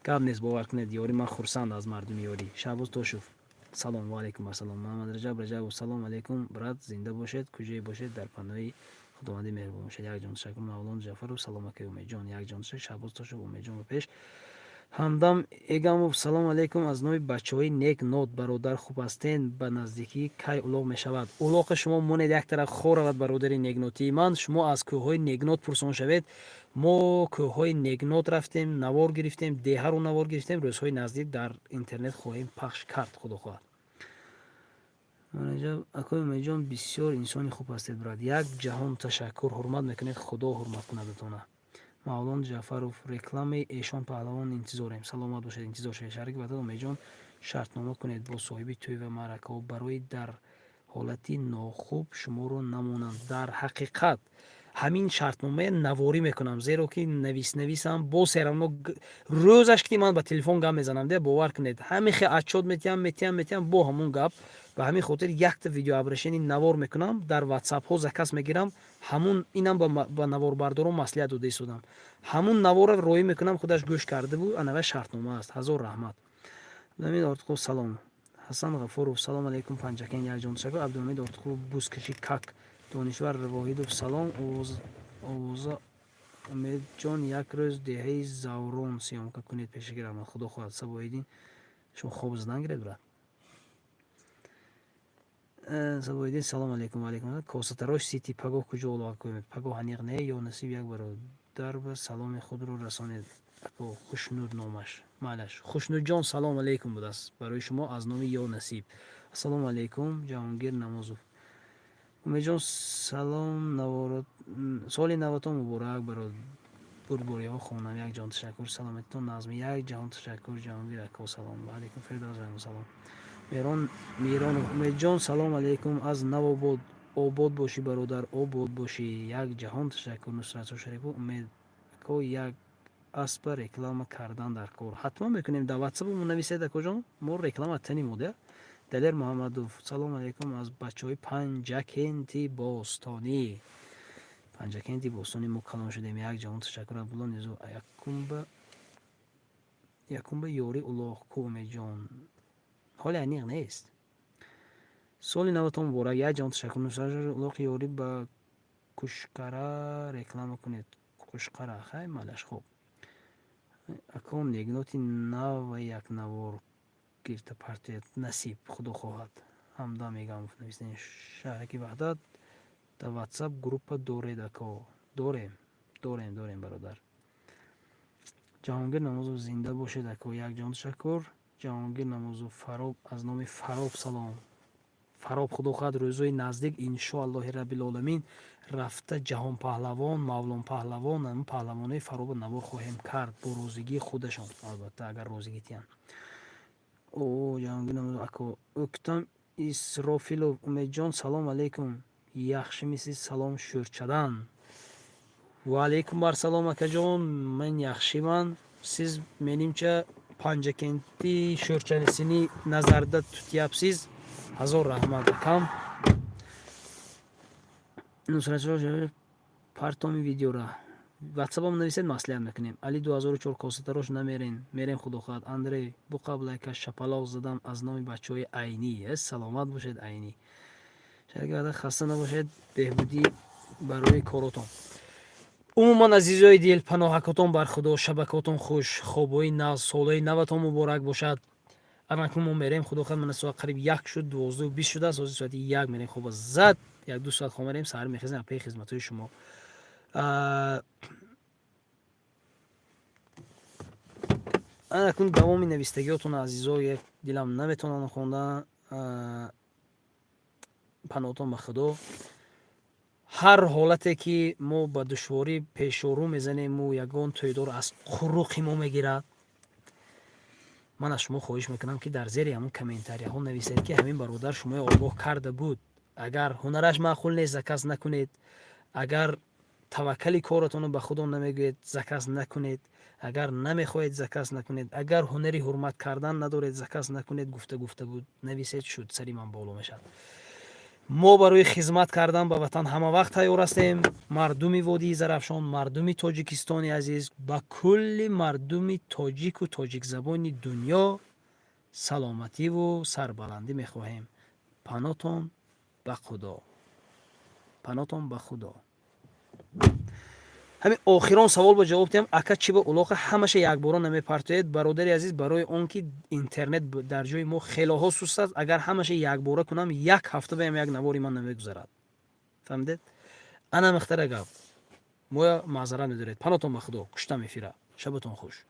гап нест, бовар кунед, ёрӣ, ман хурсанд аз мардуми Ёрӣ. Шаҳбоз Тошев, салом, ва алайкум ассалом. Муҳаммад Раҷаб Раҷабов, салом алайкум, брат, зинда бошед, куҷое бошед, дар паноҳи Худованди меҳрубон бошед. Якҷон ташаккур. Мавлон Ҷафаров, салом, акаи Умедҷон, якҷон ташаккур. Шаҳбоз Тошев, Умедҷон, ба пеш. Ҳамдам Эгамов: «Салому алейкум аз номи бачаҳои Нек Нот. Бародар, хуб ҳастен? Ба наздикӣ кай улоқ мешавад?» Улоқи шумо монед як тараф хор равад, бародари Негнотии ман. Шумо аз кӯҳҳои Негнот пурсон шавед. Мо кӯҳҳои Негнот рафтем, навор гирифтем, деҳаро навор гирифтем. Рӯзҳои наздик дар интернет хоҳем пахш кард, худо хоҳад. Акои Умедҷон, бисёр инсони хуб ҳастед, брат, як ҷаҳон ташаккур. Ҳурмат мекунед, Худо ҳурмат кунадатона. Мавлон Ҷаъфаров: «Рекламаи Эшон Паҳлавон интизорем». Саломат бошед, интизор шавед. Шаҳраки Ваҳдат: «Умедҷон, шартнома кунед бо соҳиби тӯй ва маъракаҳо, барои дар ҳолати нохуб шуморо намонанд». Дар ҳақиқат ҳамин шартномая наворӣ мекунам, зеро ки навис нависам бо серамно рӯзаш ки ман ба телефон гап мезанам де, бовар кунед, ҳамин хе отчёт метиҳам, метиҳам, метиҳам бо ҳамун гап. Ба ҳамин хотир якта видеообращение навор мекунам, дар ватсапҳо заказ мегирам. Ҳамун инам ба наворбардорон маслиҳат дода истодам. Ҳамун наворро роӣ мекунам, худаш гӯш кардаву анава шартнома аст. Ҳазор раҳмат. Абдуҳамид Ортиқулов, салом. Ҳасан Ғафуров: «Салом алейкум, Панҷакен». Якҷон ташаккур. Абдуҳамид Ортиқулов: «Бузкашӣ как?» Донишвар Воҳидов: «Салом, овоза Умедҷон, як рӯз деҳаи Заврон съёмка кунед, пешаки раҳмат». Худо хоҳад. Сабоиддин, шумо хоб задан гиред, брат. Сабоиддин: «Салом алейкум». Алейкум. Косатарош Сити: «Пагоҳ куҷо улоқа кунед?» Пагоҳ аниқ не. Ё Насиб: «Як бародар ба саломи худро расонед, ако, Хушнуд номаш». Майлаш, Хушнудҷон, салом алейкум будааст барои шумо аз номи Ё Насиб. Ассалому алейкум. Ҷаҳонгир Намозов: «Умедҷон, салом, соли наватон муборак, бурдбориҳо хонам». Як ҷаҳон ташаккур. Саломатитон назми. Як ҷаҳон ташаккур, Ҷаҳонгир ако. Салом алейкум. Фирдавс, салом. Меҳрон Миронов: «Умедҷон, салом алейкум аз Навобод». Обод бошӣ, бародар, обод бошӣ. Як ҷаҳон ташаккур. Нусратшо Шарипов: «Умед ако, як аспа реклама кардан дар кор». Ҳатман мекунем. Дар ватсапмо нависед, акоҷон, мо реклама таним ода. Далер Муҳаммадов: «Салом алейкум аз бачаҳои Панҷакенти бостонӣ». Панҷакенти бостонӣ мо калон шудем. Як ҷаҳон ташаккур. Абдулло Низо: «Якумба ёри улоғ ку, Умедҷон?» Ҳоле аниқ нест. Соли наватон муборак. Як ҷаҳон ташаккур. Улоқи ёрӣ ба Кушкара реклама кунед. Кушқара, хай, малаш. Хуб, ако, Негноти нав як навор гирта партия насиб, худо хоҳад. Ҳамдам Мегамов нависен: «Шаҳраки Ваҳдат, дар ватсап группа доред, ако?» Дорем, дорем, дорем, бародар. Ҷаҳонгир Намозов: «Зинда бошед, ако». Як ҷаҳон ташаккур. Ҷаҳонгир Намозов: «Фароб, аз номи Фароб салом». Фароб, худо хоҳад, рӯзҳои наздик, иншоаллоҳи раббилоламин, рафта Ҷаҳонпаҳлавон, Мавлонпаҳлавон, паҳлавонои Фароба навор хоҳем кард бо розигии худашон, албатта, агар розигӣ тиҳанд. О, Ҷаҳонгир Намозов, ако. Ӯктам Исрофилов: «Умедҷон, салом алейкум, яхшимисиз? Салом Шӯрчадан». Ва алейкум барсалом, акаҷон, ман яхшиман. Сиз, менимча, Панҷакенти Шӯрчасини назарда туtyapsiz. Ҳазор раҳмат, акам. Нусратшо, партоми видеора ватсапам нависед, маслиҳат мекунем. Али 2004: «Косатарош намерен?» Мерем, худо хоҳад. Андрей: «Бу қаблайка шапалоқ задам аз номи бачаҳои Айнӣ». Саломат бошед, Айнӣ. Шарика, хаста набошед, беҳбудӣ барои коротон. Умуман, азизои дил, паноҳакотон бар Худо, шабакотон хуш, хобҳои нағз, солҳои наватон муборак бошад. Анакун мо мерем, худо хоҳад. Мана соат қариб 1 шуд, 12:20 шудааст. Ҳозир соати 1 мерем, хоба зад, 1-2 соат хоб мерем, саҳар мехезем, паи хизматҳои шумо. Анакун давоми навистагиётон, азизо, як дилам наметавонам хондан. Паноҳтон ба Худо. Ҳар ҳолате ки мо ба душворӣ пешорӯ мезанему ягон тӯйдор аз қуруқи мо мегирад, ман аз шумо хоҳиш мекунам, ки дар зери ҳамон комментарияҳо нависед, ки ҳамин бародар шуморо огоҳ карда буд. Агар ҳунараш маъқул нест, заказ накунед. Агар таваккали коратонро ба Худо намегӯед, заказ накунед. Агар намехоҳед, заказ накунед. Агар ҳунари ҳурмат кардан надоред, заказ накунед. Гуфта гуфта буд, нависед, шуд, сари ман боло мешавад. Мо барои хизмат кардан ба ватан ҳама вақт тайёр ҳастем. Мардуми водии Зарафшон, мардуми Тоҷикистони азиз, ба кулли мардуми тоҷику тоҷикзабони дунё саломативу сарбаландӣ мехоҳем. Панотон ба Худо, панотон ба Худо. Ҳамин охирон савол ба ҷавоб диҳам: ака, чӣ ба улоқа ҳамаша якбора намепартоед? Бародари азиз, барои он ки интернет дар ҷои мо хелоҳо суст аст. Агар ҳамаша якбора кунам, як ҳафта баям як навори ман намегузарад, фаҳмидед? Ана мехтара гап. Моя маъзарат медоред. Панотон ба Худо, куштам эфира. Шабатон хуш.